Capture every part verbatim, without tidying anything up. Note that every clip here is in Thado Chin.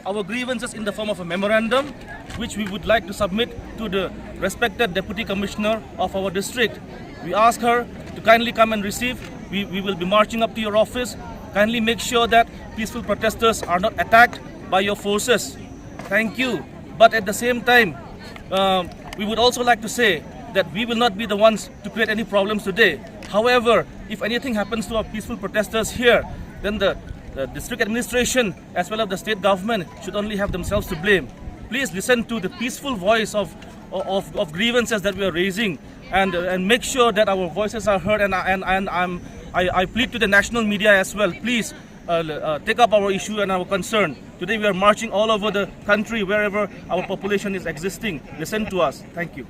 our grievances in the form of a memorandum, which we would like to submit to the respected Deputy Commissioner of our district. We ask her to kindly come and receive. We, we will be marching up to your office. Kindly make sure that peaceful protesters are not attacked by your forces. Thank you. But at the same time, um, we would also like to say that we will not be the ones to create any problems today. However, if anything happens to our peaceful protesters here, then the, the district administration as well as the state government should only have themselves to blame. Please listen to the peaceful voice of, of, of grievances that we are raising and, uh, and make sure that our voices are heard. And, and, and I'm, I, I plead to the national media as well. Please uh, uh, take up our issue and our concern. Today we are marching all over the country, wherever our population is existing. Listen to us. Thank you.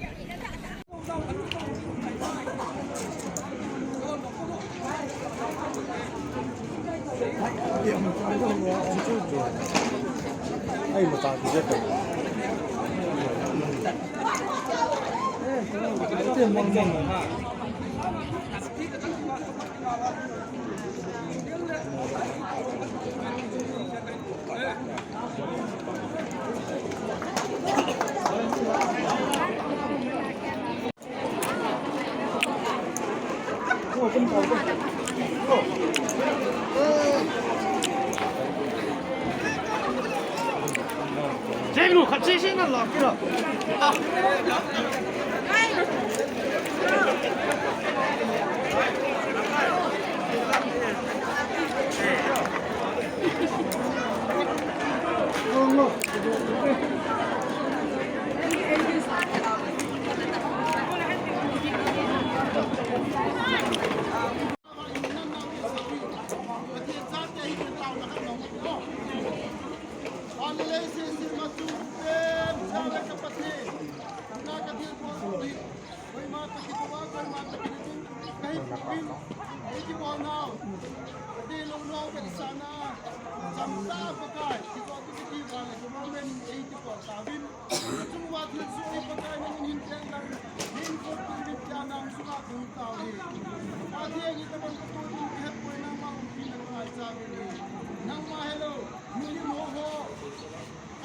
Chungva thil soh hi Pakai nangin hin teng lang, hin soh tu vin tia nang sunga tung tau hi. Pathen, itobang katoh ding kihet poi, nangma umpi na ngai cha vin hi. Nangma helou, milim ho ho.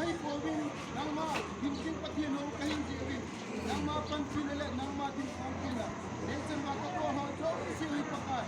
Ahi pouvin, nangma, hin jing Pathen ho kahin jing vin. Nangma panpina le, nangma ding panpina. Neichan va katoh ho jouse hi Pakai.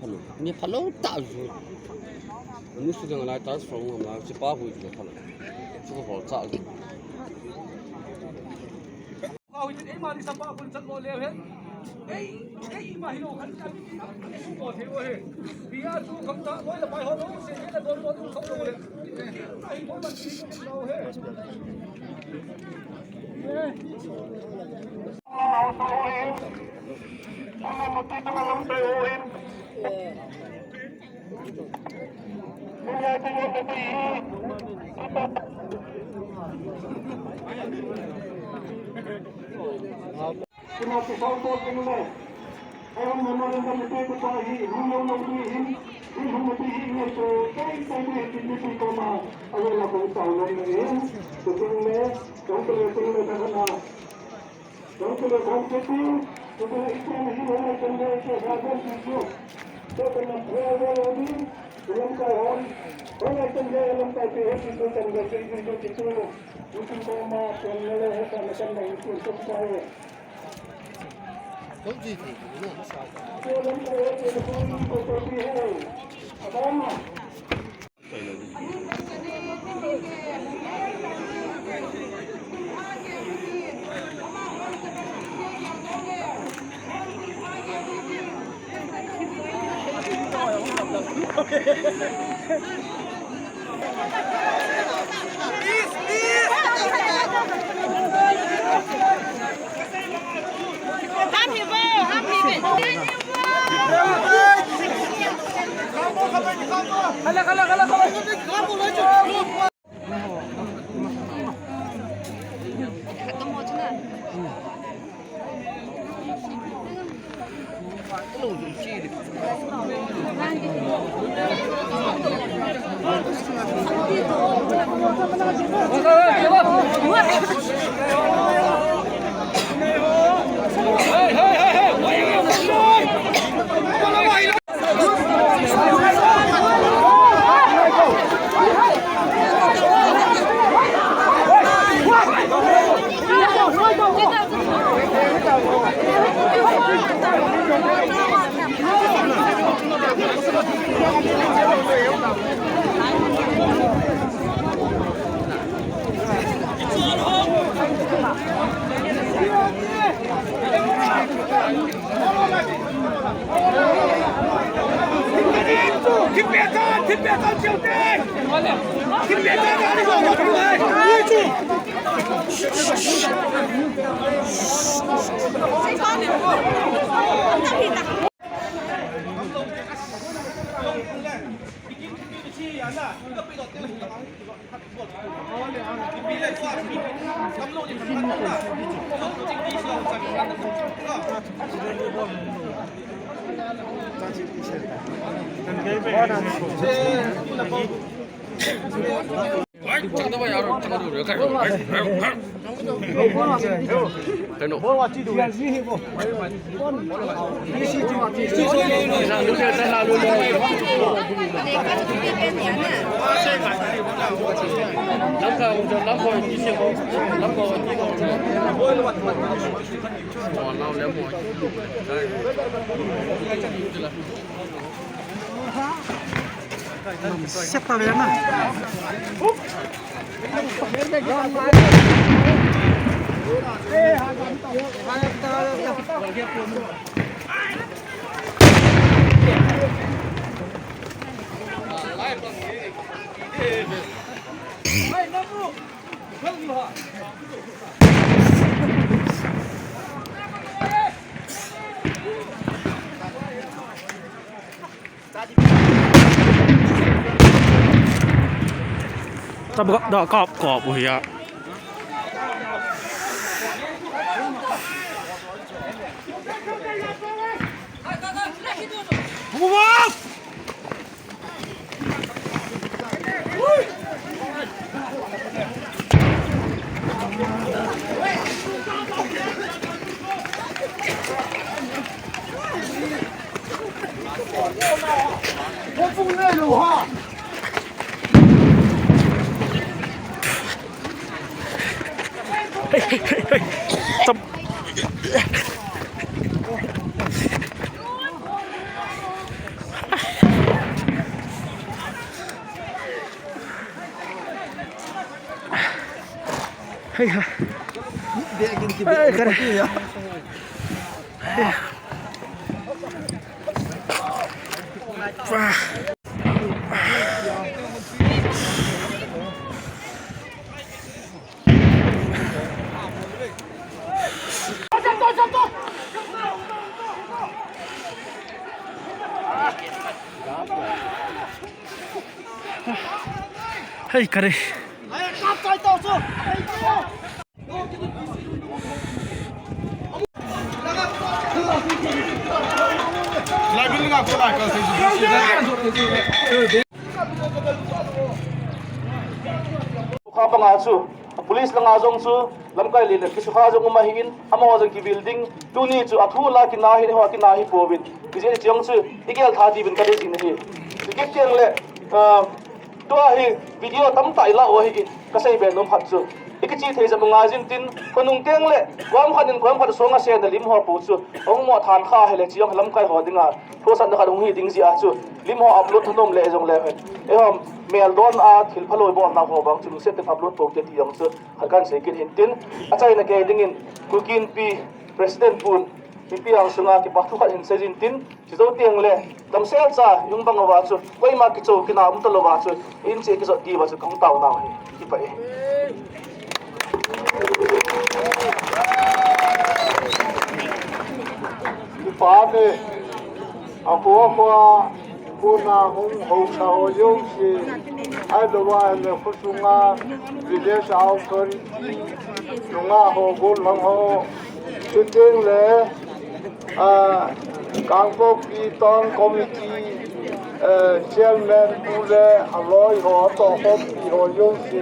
Phalou. Mi phalou tah jo. Ani su jang lai ta from ngam la, si pa hui le phalou. Su ko hol cha. Ka hui tin ei ma ni sa pa kun chan mo le he. Ei, ei ma hi lo khan ka ni su ko the lo he. Pi a tu kham ta loi la pai ho lo se le don don kham lo le. Ai mo ma ni lo he. Siap tak ya, nah? Tabak da kap kap u hi a. Stop. Hey, ha. Hey, kare. Hey, kare. Kha banga chu, police langa jong chu, lamkai lile kisukha jong um ahin, amaho jong kivil ding, tuni chu athu la kina hi, ho kina hi pouvin, kijeh cheh jong chu, igel tha diuvin kadei jin ahi. Chukit teng le, ah, Tua hi video tamtah ilah u ahin, kasei be nom khat chu, ikichih thei jep u ngai jin tin, khonung teng le, kom khat in kom khat song asei na lim ho pou chu, hung mo than kha hile cheh jong lamkai ho dinga, thusatna khat hung hi ding jeh a chu, lim ho upload thanom le jong le hen. Eiho, meldon a, thil phalou bolna ho vang chu, lungset tah in upload pou te ti jong chu, khat kan sei kit hin tin, achaina kei dingin, Kuki Inpi, President pun, Mipi ang sunga kipa thu khat in seijin tin, chujou teng le, damsel cha, yung bang uva chu, koima kichou kina um talou va chu, in che kijot diuva chu, kahung taona u ahi, kipah e. Kipah e, apo apo a, kona hung housa ho jouse, ahilouva le khosunga, village authority, nungah ho, gollhang ho, chuteng le, ah, Kangpokpi Town Committee, eh, Chairman pu le aloi ho, atohkhompi ho jouse,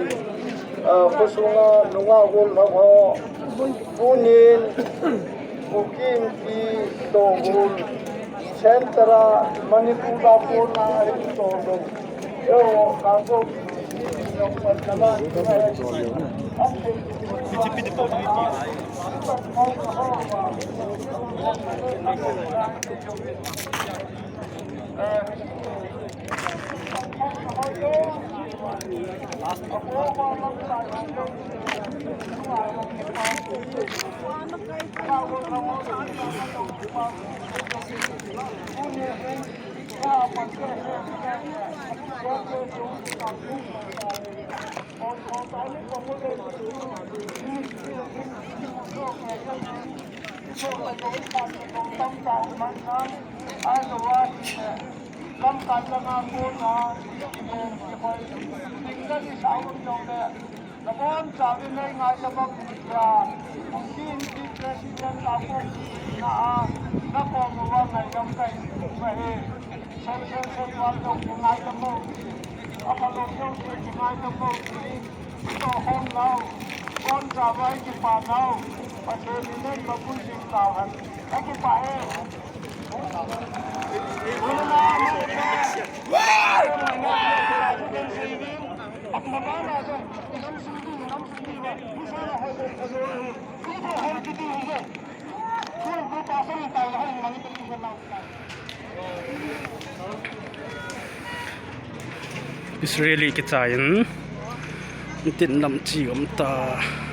ah, khosunga nungah gollhang ho, tunin, Kuki Inpi toh gol, Centre a, Manipur a kona hin toh gol. Nabonchauvin nei ngaidam uvin tia, Kuki Inpi President Kangpokpi na a, nakom uva ngaidam kahin pe ahi. Social Service jong kingaidam uvin, aphalou jouse kingaidam uvin, itohkhom nau, bonchauva ikipah nau, Pathen in nei mapui jing tauhen, akipah e. Israeli kichai in, tin lam chi um ta.